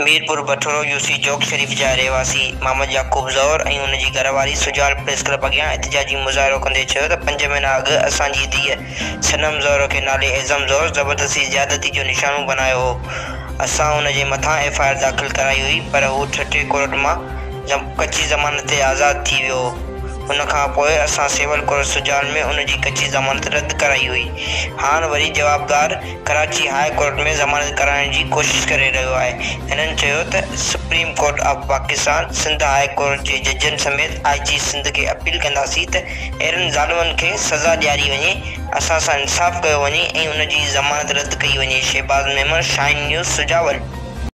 Mirpur Bathoro UC Jhok شريف جا رهواسي محمد يعقوب زئور ۽ ان جي گهر واري سجاول پريس ڪلب اڳيان احتجاجي مظاهرو ڪندي چيو ته پنج مهينا اڳ اسان جي ڌيء صنم زئور کي نالي اعظم زئور زبردستي زيادتي جو نشانو بنايو هو اسان ان جي مٿان ايف I R داخل ڪرائي هئي پر هو ٺٽي ڪورٽ مان ڪچي ضمانت تي آزاد ٿي ويو هو ان کان پوء اسان سول ڪورٽ سجاول ۾ ان جي ڪچي ضمانت رد ڪرائي هئي هاڻ وري جوابدار ڪراچي هاء ڪورٽ ۾ ضمانت ڪرائڻ جي ڪوشش ڪري رهيو آهي. هنن چيو ته supreme court of Pakistan, Sindh high court جي ججن سميت آء جي سنڌ کي اپيل ڪنداسين ته اهڙن ظالمن کي سزا ڏياري وڃي، اسان سان انصاف ڪيو وڃي ۽ ان جي ضمانت رد ڪئي وڃي، شهباز ميمڻ، شاهين نيوز، سجاول.